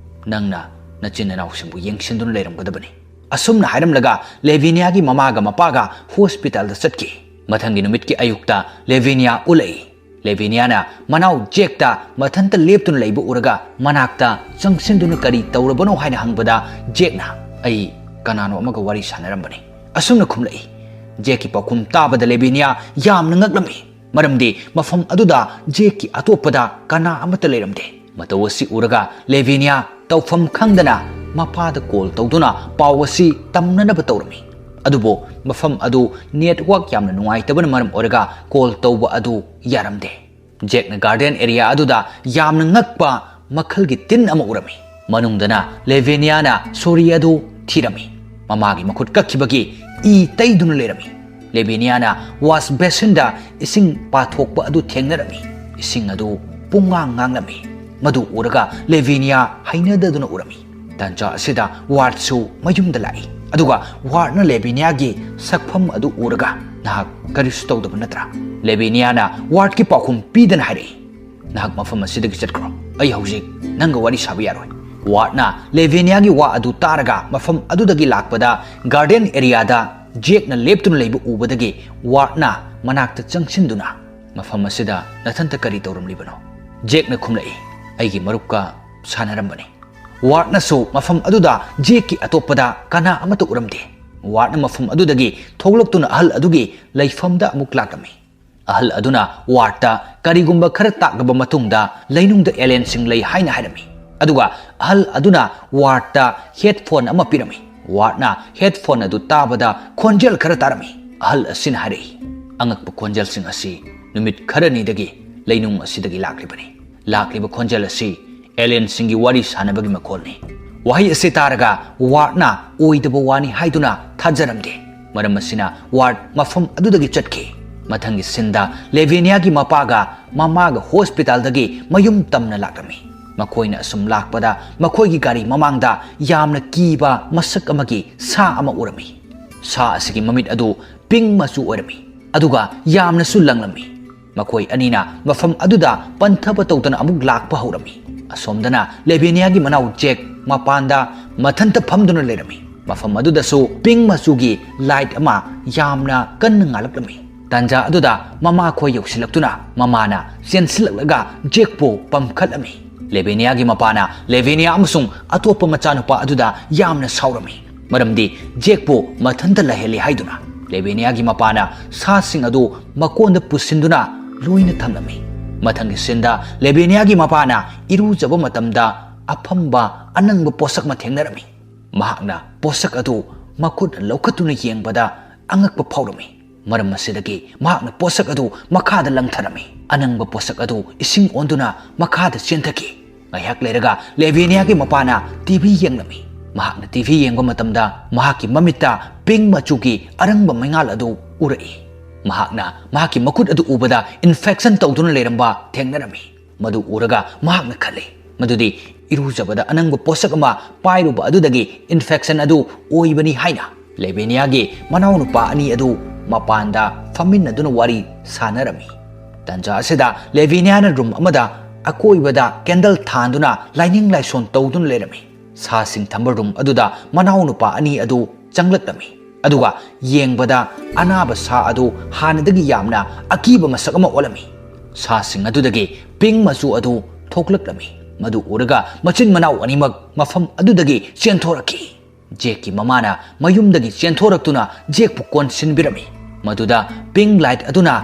ꯅꯪꯅ ꯅꯆꯤꯟ ꯅꯅꯥꯎꯁꯤꯡꯕꯨ ꯌꯦꯡꯁꯤꯟꯗꯨꯅ ꯂꯩꯔꯝꯒꯗꯕꯅꯤ"꯫ ꯑꯁꯨꯝꯅ ꯍꯥꯏꯔꯝꯂꯒ ꯂꯦꯚꯤꯅꯤꯌꯥꯒꯤ ꯃꯃꯥꯒ ꯃꯄꯥꯒ ꯍꯣꯁꯄꯤꯇꯥꯜꯗ ꯆꯠꯈꯤ꯫ ꯃꯊꯪꯒꯤ ꯅꯨꯃꯤꯠꯀꯤ ꯑꯌꯨꯛꯇ ꯂꯦꯚꯤꯅꯤꯌꯥ ꯎꯠꯂꯛꯏ, ꯂꯦꯕꯤꯅꯤꯌꯥꯅ ꯃꯅꯥꯎ ꯖꯦꯛꯇ ꯃꯊꯟꯇ ꯂꯦꯞꯇꯨꯅ ꯂꯩꯕ ꯎꯔꯒ ꯃꯅꯥꯛꯇ ꯆꯪꯁꯤꯟꯗꯨꯅ ꯀꯔꯤ ꯇꯧꯔꯕꯅꯣ ꯍꯥꯏꯅ ꯍꯪꯕꯗ, ꯖꯦꯛꯅ "ꯑꯩ ꯀꯅꯥꯅꯣ ꯑꯃꯒ ꯋꯥꯔꯤ ꯁꯥꯟꯅꯔꯝꯕꯅꯤ" ꯑꯁꯨꯝꯅ ꯈꯨꯝꯂꯛꯏ꯫ ꯖꯦꯛꯀꯤ ꯄꯥꯎꯈꯨꯝ ꯇꯥꯕꯗ ꯂꯦꯕꯤꯅꯤꯌꯥ ꯌꯥꯝꯅ ꯉꯛꯂꯝꯃꯤ, ꯃꯔꯝꯗꯤ ꯃꯐꯝ ꯑꯗꯨꯗ ꯖꯦꯛꯀꯤ ꯑꯇꯣꯞꯄꯗ ꯀꯅꯥ ꯑꯃꯠꯇ ꯂꯩꯔꯝꯗꯦ꯫ ꯃꯇꯧ ꯑꯁꯤ ꯎꯔꯒ ꯂꯦꯕꯤꯅꯤꯌꯥ ꯇꯧꯐꯝ ꯈꯪꯗꯅ ꯃꯄꯥꯗ ꯀꯣꯜ ꯇꯧꯗꯨꯅ ꯄꯥꯎ ꯑꯁꯤ ꯇꯝꯅꯅꯕ ꯇꯧꯔꯝꯃꯤ꯫ ꯑꯗꯨꯕꯨ ꯃꯐꯝ ꯑꯗꯨ ꯅꯦꯠꯋꯥꯔꯛ ꯌꯥꯝꯅ ꯅꯨꯡꯉꯥꯏꯇꯕꯅ ꯃꯔꯝ ꯑꯣꯏꯔꯒ ꯀꯣꯜ ꯇꯧꯕ ꯑꯗꯨ ꯌꯥꯔꯝꯗꯦ꯫ ꯖꯦꯛꯅ ꯒꯥꯔꯗꯦꯟ ꯑꯦꯔꯤꯌꯥ ꯑꯗꯨꯗ ꯌꯥꯝꯅ ꯉꯛꯄ ꯃꯈꯜꯒꯤ ꯇꯤꯟ ꯑꯃ ꯎꯔꯝꯃꯤ꯫ ꯃꯅꯨꯡꯗꯅ ꯂꯦꯕꯤꯅꯤꯌꯥꯅ ꯁꯣꯔꯤ ꯑꯗꯨ ꯊꯤꯔꯝꯃꯤ꯫ ꯃꯃꯥꯒꯤ ꯃꯈꯨꯠ ꯀꯛꯈꯤꯕꯒꯤ ꯏ ꯇꯩꯗꯨꯅ ꯂꯩꯔꯝꯃꯤ꯫ ꯂꯦꯕꯤꯅꯤꯌꯥꯅ ꯋꯥꯁ ꯕꯦꯁꯤꯟꯗ ꯏꯁꯤꯡ ꯄꯥꯊꯣꯛꯄ ꯑꯗꯨ ꯊꯦꯡꯅꯔꯝꯃꯤ꯫ ꯏꯁꯤꯡ ꯑꯗꯨ ꯄꯨꯡꯉꯥꯡ ꯉꯥꯡꯂꯝꯃꯤ꯫ ꯃꯗꯨ ꯎꯔꯒ ꯂꯦꯕꯤꯅꯤꯌꯥ ꯍꯩꯅꯗꯗꯨꯅ ꯎꯔꯝꯃꯤ꯫ ꯇꯥꯟꯖꯥ ꯑꯁꯤꯗ ꯋꯥꯔꯠꯁꯨ ꯃꯌꯨꯝꯗ ꯂꯥꯛꯏ꯫ ꯑꯗꯨꯒ ꯋꯥꯔꯠꯅ ꯂꯦꯕꯤꯅꯤꯌꯥꯒꯤ ꯁꯛꯐꯝ ꯑꯗꯨ ꯎꯔꯒ, "ꯅꯍꯥꯛ ꯀꯔꯤꯁꯨ ꯇꯧꯗꯕ ꯅꯠꯇ꯭ꯔꯥ?" ꯂꯦꯕꯤꯅꯤꯌꯥꯅ ꯋꯥꯔꯠꯀꯤ ꯄꯥꯎꯈꯨꯝ ꯄꯤꯗꯅ ꯍꯥꯏꯔꯛꯏ, "ꯅꯍꯥꯛ ꯃꯐꯝ ꯑꯁꯤꯗꯒꯤ ꯆꯠꯈ꯭ꯔꯣ꯫ ꯑꯩ ꯍꯧꯖꯤꯛ ꯅꯪꯒ ꯋꯥꯔꯤ ꯁꯥꯕ ꯌꯥꯔꯣꯏ꯫" ꯋꯥꯔꯠꯅ ꯂꯦꯕꯤꯅꯤꯌꯥꯒꯤ ꯋꯥ ꯑꯗꯨ ꯇꯥꯔꯒ ꯃꯐꯝ ꯑꯗꯨꯗꯒꯤ ꯂꯥꯛꯄꯗ, ꯒꯥꯔꯗꯦꯟ ꯑꯦꯔꯤꯌꯥꯗ ꯖꯦꯛꯅ ꯂꯦꯞꯇꯨꯅ ꯂꯩꯕ ꯎꯕꯗꯒꯤ ꯋꯥꯔꯠꯅ ꯃꯅꯥꯛꯇ ꯆꯪꯁꯤꯟꯗꯨꯅ, "ꯃꯐꯝ ꯑꯁꯤꯗ ꯅꯊꯟꯇ ꯀꯔꯤ ꯇꯧꯔꯝꯂꯤꯕꯅꯣ?" ꯖꯦꯛꯅ ꯈꯨꯝꯂꯛꯏ, "ꯑꯩꯒꯤ ꯃꯔꯨꯞꯀ ꯁꯥꯟꯅꯔꯝꯕꯅꯤ꯫" ꯋꯥꯔꯠꯅꯁꯨ ꯃꯐꯝ ꯑꯗꯨꯗ ꯖꯦꯛꯀꯤ ꯑꯇꯣꯞꯄꯗ ꯀꯅꯥ ꯑꯃꯠꯇ ꯎꯔꯝꯗꯦ꯫ ꯋꯥꯔꯠꯅ ꯃꯐꯝ ꯑꯗꯨꯗꯒꯤ ꯊꯣꯛꯂꯛꯇꯨꯅ ꯑꯍꯜ ꯑꯗꯨꯒꯤ ꯂꯩꯐꯝꯗ ꯑꯃꯨꯛ ꯂꯥꯛꯂꯝꯃꯤ꯫ ꯑꯍꯜ ꯑꯗꯨꯅ ꯋꯥꯔꯠꯇ ꯀꯔꯤꯒꯨꯝꯕ ꯈꯔ ꯇꯥꯛꯂꯕ ꯃꯇꯨꯡꯗ ꯂꯩꯅꯨꯡꯗ ꯑꯦꯂꯤꯌꯟꯁꯤꯡ ꯂꯩ ꯍꯥꯏꯅ ꯍꯥꯏꯔꯝꯃꯤ꯫ ꯑꯗꯨꯒ ꯑꯍꯜ ꯑꯗꯨꯅ ꯋꯥꯔꯠꯇ ꯍꯦꯗꯐꯣꯟ ꯑꯃ ꯄꯤꯔꯝꯃꯤ꯫ ꯋꯥꯔꯠꯅ ꯍꯦꯗꯐꯣꯟ ꯑꯗꯨ ꯇꯥꯕꯗ ꯈꯣꯟꯖꯦꯜ ꯈꯔ ꯇꯥꯔꯝꯃꯤ꯫ ꯑꯍꯜ ꯑꯁꯤꯅ ꯍꯥꯏꯔꯛꯏ, "ꯑꯉꯛꯄ ꯈꯣꯟꯖꯦꯜꯁꯤꯡ ꯑꯁꯤ ꯅꯨꯃꯤꯠ ꯈꯔꯅꯤꯗꯒꯤ ꯂꯩꯅꯨꯡ ꯑꯁꯤꯗꯒꯤ ꯂꯥꯛꯂꯤꯕꯅꯤ꯫ ꯂꯥꯛꯂꯤꯕ ꯈꯣꯟꯖꯦꯜ ꯑꯁꯤ ꯑꯦꯂꯤꯌꯟꯁꯤꯡꯒꯤ ꯋꯥꯔꯤ ꯁꯥꯟꯅꯕꯒꯤ ꯃꯈꯣꯜꯅꯤ꯫" ꯋꯥꯍꯩ ꯑꯁꯤ ꯇꯥꯔꯒ ꯋꯥꯔꯠꯅ ꯑꯣꯏꯗꯕ ꯋꯥꯅꯤ ꯍꯥꯏꯗꯨꯅ ꯊꯥꯖꯔꯝꯗꯦ꯫ ꯃꯔꯝ ꯑꯁꯤꯅ ꯋꯥꯔꯠ ꯃꯐꯝ ꯑꯗꯨꯗꯒꯤ ꯆꯠꯈꯤ꯫ ꯃꯊꯪꯒꯤ ꯁꯤꯟꯗ ꯂꯦꯕꯤꯅꯤꯌꯥꯒꯤ ꯃꯄꯥꯒ ꯃꯃꯥꯒ ꯍꯣꯁꯄꯤꯇꯥꯜꯗꯒꯤ ꯃꯌꯨꯝ ꯇꯝꯅ ꯂꯥꯛꯂꯝꯃꯤ꯫ ꯃꯈꯣꯏꯅ ꯑꯁꯨꯝ ꯂꯥꯛꯄꯗ ꯃꯈꯣꯏꯒꯤ ꯒꯥꯔꯤ ꯃꯃꯥꯡꯗ ꯌꯥꯝꯅ ꯀꯤꯕ ꯃꯁꯛ ꯑꯃꯒꯤ ꯁꯥ ꯑꯃ ꯎꯔꯝꯃꯤ꯫ ꯁꯥ ꯑꯁꯤꯒꯤ ꯃꯃꯤꯠ ꯑꯗꯨ ꯄꯤꯡ ꯃꯆꯨ ꯑꯣꯏꯔꯝꯃꯤ, ꯑꯗꯨꯒ ꯌꯥꯝꯅꯁꯨ ꯂꯪꯂꯝꯃꯤ꯫ ꯃꯈꯣꯏ ꯑꯅꯤꯅ ꯃꯐꯝ ꯑꯗꯨꯗ ꯄꯟꯊꯕ ꯇꯧꯗꯅ ꯑꯃꯨꯛ ꯂꯥꯛꯄ ꯍꯧꯔꯝꯃꯤ꯫ ꯑꯁꯣꯝꯗꯅ ꯂꯦꯕꯤꯅꯤꯌꯥꯒꯤ ꯃꯅꯥꯎ ꯖꯦꯛ ꯃꯄꯥꯟꯗ ꯃꯊꯟꯇ ꯐꯝꯗꯨꯅ ꯂꯩꯔꯝꯃꯤ꯫ ꯃꯐꯝ ꯑꯗꯨꯗꯁꯨ ꯄꯤꯡ ꯃꯆꯨꯒꯤ ꯂꯥꯏꯠ ꯑꯃ ꯌꯥꯝꯅ ꯀꯟꯅ ꯉꯥꯜꯂꯛꯂꯝꯃꯤ꯫ ꯇꯥꯟꯖꯥ ꯑꯗꯨꯗ ꯃꯃꯥꯈꯣꯏ ꯌꯧꯁꯤꯜꯂꯛꯇꯨꯅ ꯃꯃꯥꯅ ꯆꯦꯟꯁꯤꯜꯂꯛꯂꯒ ꯖꯦꯛꯄꯨ ꯄꯝꯈꯠꯂꯝꯃꯤ꯫ ꯂꯦꯕꯦꯅꯤꯌꯥꯒꯤ ꯃꯄꯥꯅ ꯂꯦꯕꯦꯅꯤꯌꯥ ꯑꯃꯁꯨꯡ ꯑꯇꯣꯞꯄ ꯃꯆꯥꯅꯨꯄꯥ ꯑꯗꯨꯗ ꯌꯥꯝꯅ ꯁꯥꯎꯔꯝꯃꯤ, ꯃꯔꯝꯗꯤ ꯖꯦꯛꯄꯨ ꯃꯊꯟꯇ ꯂꯩꯍꯜꯂꯤ ꯍꯥꯏꯗꯨꯅ꯫ ꯂꯦꯕꯦꯅꯤꯌꯥꯒꯤ ꯃꯄꯥꯅ ꯁꯥꯁꯤꯡ ꯑꯗꯨ ꯃꯀꯣꯟꯗ ꯄꯨꯁꯤꯟꯗꯨꯅ ꯂꯣꯏꯅ ꯊꯝꯂꯝꯃꯤ꯫ ꯃꯊꯪꯒꯤ ꯁꯤꯟꯗ ꯂꯦꯕꯦꯅꯤꯌꯥꯒꯤ ꯃꯄꯥꯅ ꯏꯔꯨꯖꯕ ꯃꯇꯝꯗ ꯑꯐꯝꯕ ꯑꯅꯪꯕ ꯄꯣꯠꯁꯛ ꯑꯃ ꯊꯦꯡꯅꯔꯝꯃꯤ꯫ ꯃꯍꯥꯛꯅ ꯄꯣꯠꯁꯛ ꯑꯗꯨ ꯃꯈꯨꯠꯅ ꯂꯧꯈꯠꯇꯨꯅ ꯌꯦꯡꯕꯗ ꯑꯉꯛꯄ ꯐꯥꯎꯔꯝꯃꯤ꯫ ꯃꯔꯝ ꯑꯁꯤꯗꯒꯤ ꯃꯍꯥꯛꯅ ꯄꯣꯠꯁꯛ ꯑꯗꯨ ꯃꯈꯥꯗ ꯂꯪꯊꯔꯝꯃꯤ꯫ ꯑꯅꯪꯕ ꯄꯣꯠꯁꯛ ꯑꯗꯨ ꯏꯁꯤꯡ ꯑꯣꯟꯗꯨꯅ ꯃꯈꯥꯗ ꯆꯦꯟꯊꯈꯤ꯫ ꯉꯥꯏꯍꯥꯛ ꯂꯩꯔꯒ ꯂꯦꯕꯦꯅꯤꯌꯥꯒꯤ ꯃꯄꯥꯅ ꯇꯤ ꯚꯤ ꯌꯦꯡꯂꯝꯃꯤ꯫ ꯃꯍꯥꯛꯅ ꯇꯤ ꯚꯤ ꯌꯦꯡꯕ ꯃꯇꯝꯗ ꯃꯍꯥꯛꯀꯤ ꯃꯃꯤꯠꯇ ꯄꯤꯡ ꯃꯆꯨꯒꯤ ꯑꯔꯪꯕ ꯃꯩꯉꯥꯜ ꯑꯗꯨ ꯎꯔꯛꯏ꯫ ꯃꯍꯥꯛꯅ ꯃꯍꯥꯛꯀꯤ ꯃꯈꯨꯠ ꯑꯗꯨ ꯎꯕꯗ ꯏꯟꯐꯦꯛꯁꯟ ꯇꯧꯗꯨꯅ ꯂꯩꯔꯝꯕ ꯊꯦꯡꯅꯔꯝꯃꯤ꯫ ꯃꯗꯨ ꯎꯔꯒ ꯃꯍꯥꯛꯅ ꯈꯜꯂꯤ ꯃꯗꯨꯗꯤ ꯏꯔꯨꯖꯕꯗ ꯑꯅꯪꯕ ꯄꯣꯠꯁꯛ ꯑꯃ ꯄꯥꯏꯔꯨꯕ ꯑꯗꯨꯗꯒꯤ ꯏꯟꯐꯦꯛꯁꯟ ꯑꯗꯨ ꯑꯣꯏꯕꯅꯤ ꯍꯥꯏꯅ꯫ ꯂꯦꯕꯦꯅꯤꯌꯥꯒꯤ ꯃꯅꯥꯎꯅꯨꯄꯥ ꯑꯅꯤ ꯑꯗꯨ ꯃꯄꯥꯟꯗ ꯐꯝꯃꯤꯟꯅꯗꯨꯅ ꯋꯥꯔꯤ ꯁꯥꯅꯔꯝꯃꯤ꯫ ꯇꯥꯟꯖꯥ ꯑꯁꯤꯗ ꯂꯦꯕꯦꯅꯤꯌꯥꯅ ꯔꯨꯝ ꯑꯃꯗ ꯑꯀꯣꯏꯕꯗ ꯀꯦꯟꯗꯜ ꯊꯥꯟꯗꯨꯅ ꯂꯥꯏꯅꯤꯡ ꯂꯥꯏꯁꯣꯟ ꯇꯧꯗꯨꯅ ꯂꯩꯔꯝꯃꯤ꯫ ꯁꯥꯁꯤꯡ ꯊꯝꯕ ꯔꯨꯝ ꯑꯗꯨꯗ ꯃꯅꯥꯎꯅꯨꯄꯥ ꯑꯅꯤ ꯑꯗꯨ ꯆꯪꯂꯛꯂꯝꯃꯤ꯫ ꯑꯗꯨꯒ ꯌꯦꯡꯕꯗ ꯑꯅꯥꯕ ꯁꯥ ꯑꯗꯨ ꯍꯥꯟꯅꯗꯒꯤ ꯌꯥꯝꯅ ꯑꯀꯤꯕ ꯃꯁꯛ ꯑꯃ ꯑꯣꯜꯂꯝꯃꯤ꯫ ꯁꯥꯁꯤꯡ ꯑꯗꯨꯗꯒꯤ ꯄꯤꯡ ꯃꯆꯨ ꯑꯗꯨ ꯊꯣꯛꯂꯛꯂꯝꯃꯤ꯫ ꯃꯗꯨ ꯎꯔꯒ ꯃꯆꯤꯟ ꯃꯅꯥꯎ ꯑꯅꯤꯃꯛ ꯃꯐꯝ ꯑꯗꯨꯗꯒꯤ ꯆꯦꯟꯊꯣꯔꯛꯈꯤ꯫ ꯖꯦꯛꯀꯤ ꯃꯃꯥꯅ ꯃꯌꯨꯝꯗꯒꯤ ꯆꯦꯟꯊꯣꯔꯛꯇꯨꯅ ꯖꯦꯛꯄꯨ ꯀꯣꯟꯁꯤꯟꯕꯤꯔꯝꯃꯤ꯫ ꯃꯗꯨꯗ ꯄꯤꯡ ꯂꯥꯏꯠ ꯑꯗꯨꯅ